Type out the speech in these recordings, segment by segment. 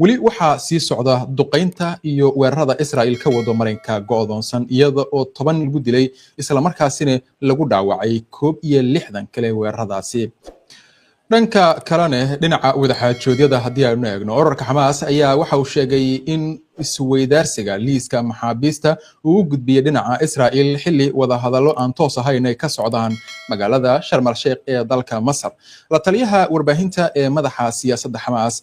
Weli waxaa sii socda duqaynta iyo weerarada Israa'il ka wado marinka go'doonsan, iyada oo 10 lagu dilay islamarkaasina lagu dhaawacay 61 kale weeraradaasi. Dhanka kalene, dhinaca wadaxaajoodyada haddii aynu eegno, ururka Xamaas ayaa waxa uu sheegay in isweydaarsiga liiska maxaabiista uu u gudbiyey dhinaca Israa'il, xilli wadahadallo aan toos ahayn ay ka socdaan magaalada Sharmal Sheekh ee dalka Masar. La taliyaha warbaahinta ee madaxa siyaasadda Xamaas,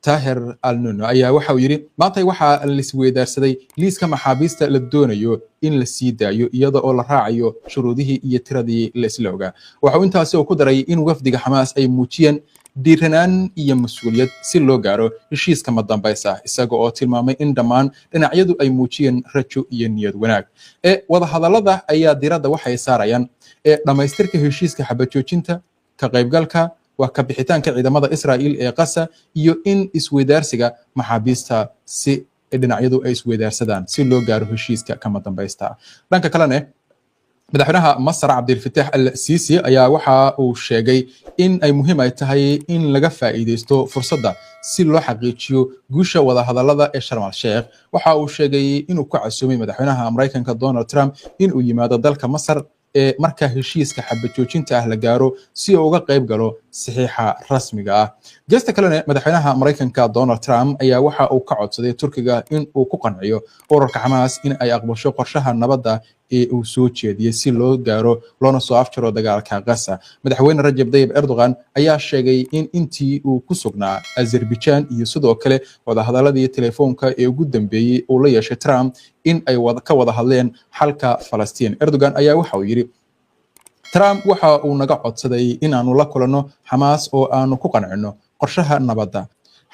Taher Al Nuno, ayaa waxa uu yidhi: "Maantay waxaa laisweydaarsaday liiska maxaabiista la doonayo in la sii daayo, iyada oo la raacayo shuruudihii iyo tiradii la isla ogaa." Waxa uu intaasi oo ku daray in wafdiga Xamaas ay muujiyeen dhiiranaan iyo mas-uuliyad si loo gaaro heshiiska madambaysa, isaga oo tilmaamay in dhammaan dhinacyadu ay muujiyeen rajo iyo niyad wanaag. Ee wadahadallada ayaa diiradda waxay saarayaan ee dhammaystirka heshiiska xabajoojinta, ka qaybgalka waa ka bixitaanka ciidamada Israa'il ee Qasa iyo in isweydaarsiga maxaabiista si dhinacyadu ay isweydaarsadaan si loo gaaro heshiiska kama dambaysta. Dhanka kalene, madaxweynaha Masar Cabdilfatax Al Sisi ayaa waxa uu sheegay in ay muhiim ay tahay in laga faa'iideysto fursadda si loo xaqiijiyo guusha wadahadallada ee Sharmal Sheekh. Waxa uu sheegay inuu ku casuumay madaxweynaha Maraykanka Donald Trump in uu yimaado dalka Masar ee marka heshiiska xabajoojinta ah la gaaro, si uu uga qayb galo saxiixa rasmiga ah. Geesta kalena, madaxweynaha Maraykanka Donald Trump ayaa waxa uu ka codsaday Turkiga in uu ku qanciyo ururka Xamaas in ay aqbasho qorshaha nabadda ee uu soo jeediyey, si loo gaaro loona soo afjaro dagaalka Gaza. Madaxweyne Rajab Tayyip Erdogan ayaa sheegay in intii uu ku sugnaa Azerbaijan iyo sidoo kale wadahadaladii telefoonka ee ugu dambeeyey uu la yeeshay Trump in ay ka wada hadleen xalka Falastiin. Erdogan ayaa waxa uu yidhi: "Trump waxa uu naga codsaday in aanu la kulanno Xamaas oo aanu ku qancino qorshaha nabadda.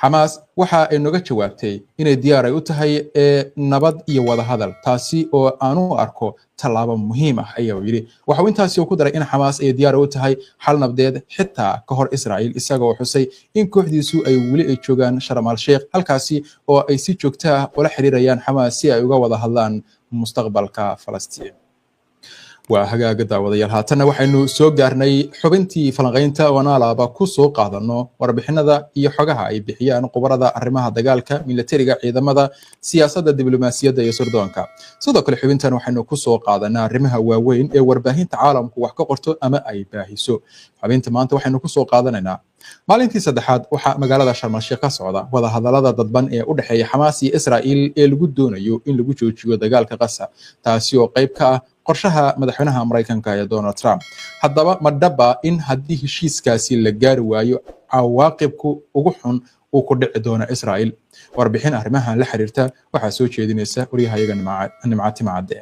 Xamaas waxa ay noga jawaabtay inay diyaar ay u tahay ee nabad iyo wadahadal, taasi oo aanu arko tallaabo muhiim ah," ayaa uu yidhi. Waxa uu intaasi ku daray in Xamaas ay diyaar u tahay xal nabdeed xitaa ka hor Israa'iil, isagoo xusay in kooxdiisu ay weli ay joogaan Sharmal Sheekh, halkaasi oo ay si joogto ah ula xiriirayaan Xamaas si ay uga wada hadlaan mustaqbalka Falastiin. Waa hagaaga, daawadayaal, haatanna waxaynu soo gaarnay xubintii falanqaynta oo naalaaba ku soo qaadano warbixinada iyo xogaha ay bixiyaan khubarada arrimaha dagaalka, militariga, ciidamada, siyaasadda, diblomaasiyadda iyo sirdoonka. Sidoo kale, xubintan waxaynu ku soo qaadanaa arrimaha waaweyn ee warbaahinta caalamku wax ka qorto ama ay baahiso. Xubinta maanta waxaynu ku soo qaadanaynaa: maalintii saddexaad waxaa magaalada Sharmal Sheekh ka socda wadahadallada dadban ee u dhexeeya Xamaas iyo Israa'iil ee lagu doonayo in lagu joojiyo dagaalka Qasa, taasi oo qayb ka ah qorshaha madaxweynaha Maraykanka ee Donald Trump. Haddaba, ma dhaba in haddii heshiiskaasi la gaari waayo cawaaqibku ugu xun uu ku dhici doono Israa'iil? Warbixin arrimahan la xiriirta waxaa soo jeedinaysa waryahayaga Nimca Timacadde.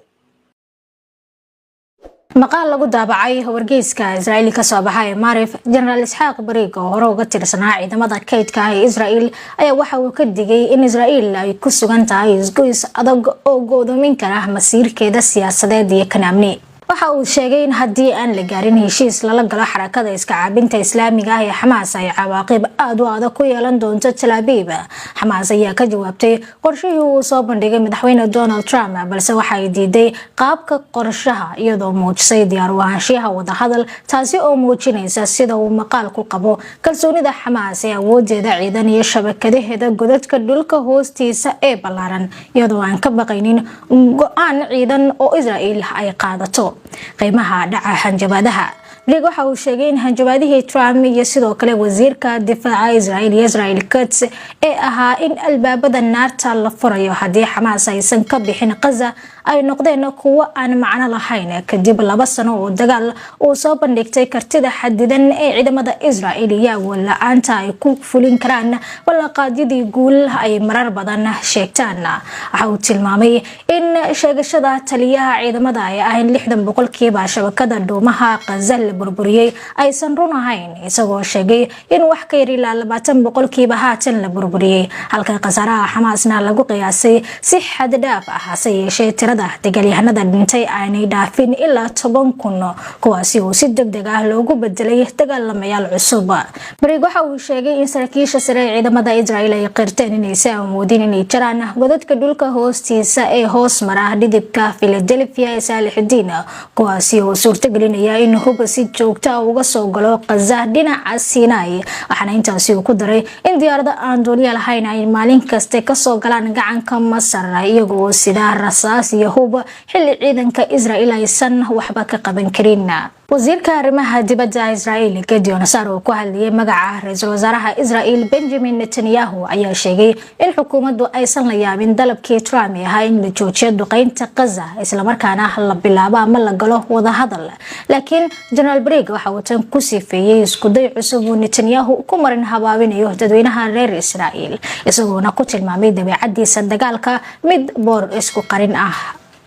Maqaal lagu daabacay wargeyska Israa'iil kasoo baxay Maarif, Jenaraal Isxaaq Bariig oo hore uga tirsanaa ciidamada kaydka ah ee Israa'iil ayaa waxa uu ka digay in Israa'iil ay ku sugan tahay isgoys adag oo go'doomin kara masiirkeeda siyaasadeed iyo kan amni. Waxa uu sheegay in haddii aan la gaarin heshiis lala galo xarakada iska caabinta Islaamiga ah ee Xamaas, ay cawaaqib aada u adag ku yeelan doonto Tal Abiib. Xamaas ayaa ka jawaabtay qorshihii uu soo bandhigay madaxweyne Donald Trump, balse waxa ay diiday qaabka qorshaha, iyadoo muujisay diyaar u ahaanshiyaha wadahadal, taasi oo muujinaysa, sida uu maqaalku qabo, kalsoonida Xamaas ee awoodeeda ciidan iyo shabakadaheeda godadka dhulka hoostiisa ee ballaaran, iyadoo aan ka baqaynin go-aan ciidan oo Israel ay qaadato. Qiimaha dhaca hanjabaadaha: Brig waxa uu sheegay in hanjabaadihii Trump iyo sidoo kale wasiirka difaaca Israel Israel Katz ee ahaa in albaabada naarta la furayo haddii Xamaas aysan ka bixin Qaza ay noqdeen kuwo aan macno lahayn, kadib 2 sano oo dagaal uu soo bandhigtay kartida xadidan ee ciidamada Israel iyo awood la-aanta ay ku fulin karaan ballanqaadyadii guul ay marar badan sheegtaan. Waxa uu tilmaamay in sheegashada taliyaha ciidamada ay ahayn 60% shabakada dhuumaha Qaza la burburiyey aysan run ahayn, isagoo sheegay in wax ka yar ilaa 20% haatan la burburiyey, halka khasaaraha Xamaasna lagu qiyaasay si xad dhaaf ah. Hase yeeshee, tirada Tirada dagaalyahanada dhintay aanay dhaafin ilaa 10,000, kuwaasi oo si deg deg ah loogu bedelay dagaalamayaal cusub. Brig waxa uu sheegay in saraakiisha sare ee ciidamada Israel ay qirteen inaysan awoodin inay jaraan godadka dhulka hoostiisa ee hoos mara dhidibka Philadelphia ee Saalixudiin, kuwaasi oo suurtagelinaya in hub si joogta ah uga soo galo Qaza dhinaca Sinai. Waxaana intaasi uu ku daray in diyaarado aan duuliya lahayn ay maalin kaste kasoo galaan gacanka Masar, iyagoo sida rasaas iyo hub, xilli ciidanka Israel aysan waxba ka qaban karin. Wasiirka arrimaha dibadda Israel Gideon Sar, oo ku hadlayay magaca ra-iisul wasaaraha Israel Benjamin Netanyahu, ayaa sheegay in xukuumaddu aysan la yaabin dalabkii Trump ee ahaa in la joojiyo duqeynta Qaza, islamarkaana la bilaabo ama la galo wadahadal. Laakiin Generaal Brig waxa uu tan ku sifeeyey iskuday cusub uu Netanyahu ku marin habaabinayo dadweynaha reer Israel, isagoona ku tilmaamay dabeecadiisa dagaalka mid boor isku qarin ah.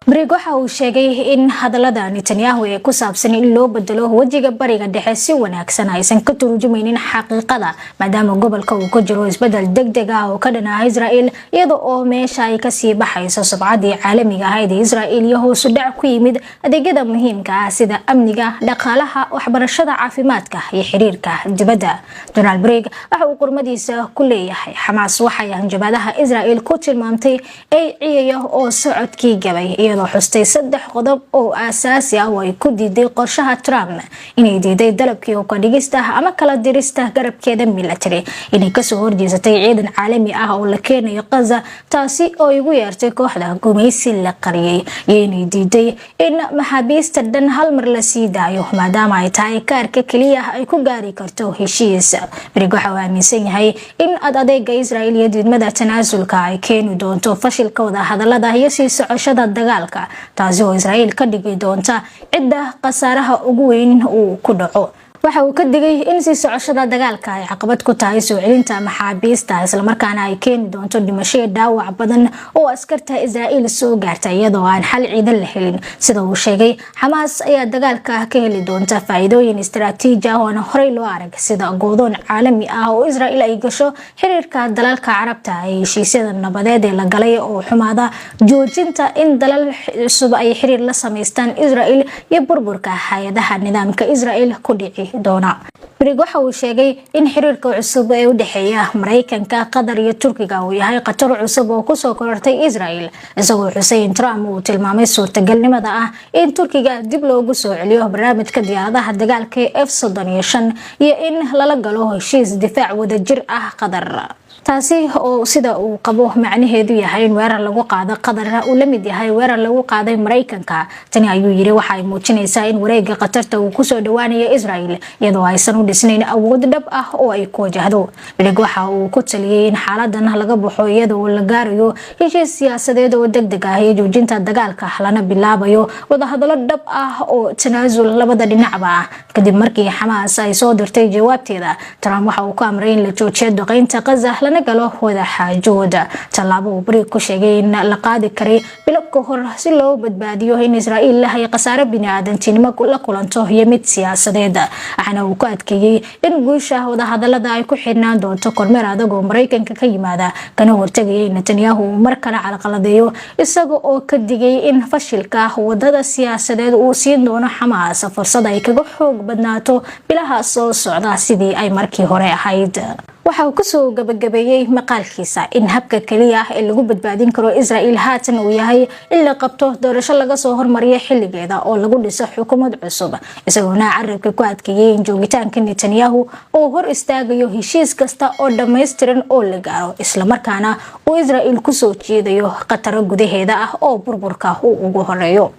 Brig waxa uu sheegay in hadalada Netanyahu ee ku saabsan in loo bedelo wejiga Bariga Dhexe si wanaagsan aysan ka turjumaynin xaqiiqada, maadaama gobolka uu ka jiro isbedel degdeg ah oo ka dhan ah Israel, iyada oo meesha ay kasii baxayso sumcadii caalamiga ahayd ee Israel iyo hoos u dhac ku yimid adeegyada muhiimka ah sida amniga, dhaqaalaha, waxbarashada, caafimaadka iyo xiriirka dibadda. Generaal Brig waxa uu qormadiisa ku leeyahay: Xamaas waxay hanjabaadaha Israel ku tilmaamtay ay ciyaya oo socodkii gabay, iyadoo xustay saddex qodob oo aasaasi ah oo ay ku diiday qorshaha Trump: inay diiday dalabkii hubka dhigista ama kala dirista garabkeeda military, inay kasoo horjeesatay ciidan caalami ah oo la keenayo Qaza, taasi oo igu yeertay kooxda gumaysi la qariyay, iyo inay diiday in maxaabiista dhan hal mar la sii daayo, maadaama ay tahay kaarka keliya ay ku gaari karto heshiis. Brig waxa uu aaminsan yahay in ad adeega Israel iyo diidmada tanaasulka ay keeni doonto fashilka wadahadalada iyo sii socoshada dagaalka, taasi oo Israel ka dhigi doonta cidda khasaaraha ugu weyn uu ku dhaco. Waxa uu ka digay in sii socoshada dagaalka ay caqabad ku tahay soo celinta maxaabiista, islamarkaana ay keeni doonto dhimasho iyo dhaawac badan oo askarta Israa'iil soo gaarta, iyadoo aan xal ciidan la helin. Sida uu sheegay, Xamaas ayaa dagaalka ka heli doonta faa'iidooyin istaraatiiji ah oo aan horey loo arag, sida goodoon caalami ah oo Israa'iil ay gasho, xiriirka dalalka Carabta ee heshiisyada nabadeed ee la galay oo xumaada, joojinta in dalal cusub ay xiriir la samaystaan Israa'iil, iyo burburka hay-adaha nidaamka Israa'iil ku dhici doona. Brig waxa uu sheegay in xiriirka cusub ee u dhexeeya Mareykanka, Qatar iyo Turkiga uu yahay khatar cusub oo kusoo korortay Israel, isagoo xusay in Trump uu tilmaamay suurtagalnimada ah in Turkiga dib loogu soo celiyo barnaamijka diyaaradaha dagaalka ee F-35 iyo in lala galo heshiis difaac wadajir ah Qatar, taasi oo sida uu qabo macnaheedu yahay in weerar lagu qaado Qatar uu la mid yahay weerar lagu qaaday Mareykanka. Tani, ayuu yiri, waxa ay muujinaysaa in wareega khatarta uu kusoo dhawaanayo Israel, iyadoo aysan u dhisnayn awood dhab ah oo ay ku wajahdo. Bilig waxa uu ku taliyey in xaaladan laga baxo iyadoo la gaarayo heshiis siyaasadeed oo degdeg ah iyo joojinta dagaalka, lana bilaabayo wadahadalo dhab ah oo tanaasul labada dhinacba ah. Kadib markii Xamaas ay soo dirtay jawaabteeda, Trump waxa uu ku amray in la joojiyo duqeynta Qaza lana galo wada xaajood, tallaabo uu Brig ku sheegay in la qaadi karay bilo ka hor si loo badbaadiyo in Israa'iil ay khasaare biniaadantinimo la kulanto iyo mid siyaasadeed. Waxaana uu ku adkeeyey in guusha wadahadalada ay ku xidhnaan doonto kormeer adag oo Mareykanka ka yimaada, kana hortagaya in Netanyahu uu mar kale carqaladeeyo, isaga oo ka digay in fashilka wadada siyaasadeed uu siin doono Xamaas fursad ay kaga xoog badnaato bilaha soo socda sidii ay markii hore ahayd. Waxa uu kusoo gabagabeeyey maqaalkiisa in habka keliya ah ee lagu badbaadin karo Israel haatan uu yahay in la qabto doorasho laga soo hormariyo xiligeeda oo lagu dhiso xukuumad cusub, isagoona carabka ku adkeeyey in joogitaanka Netanyahu uu hor istaagayo heshiis kasta oo dhammaystiran oo la gaaro, islamarkaana uu Israel kusoo jeedayo khataro gudaheeda ah oo burburka uu ugu horeeyo.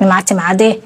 Nimcati Macade.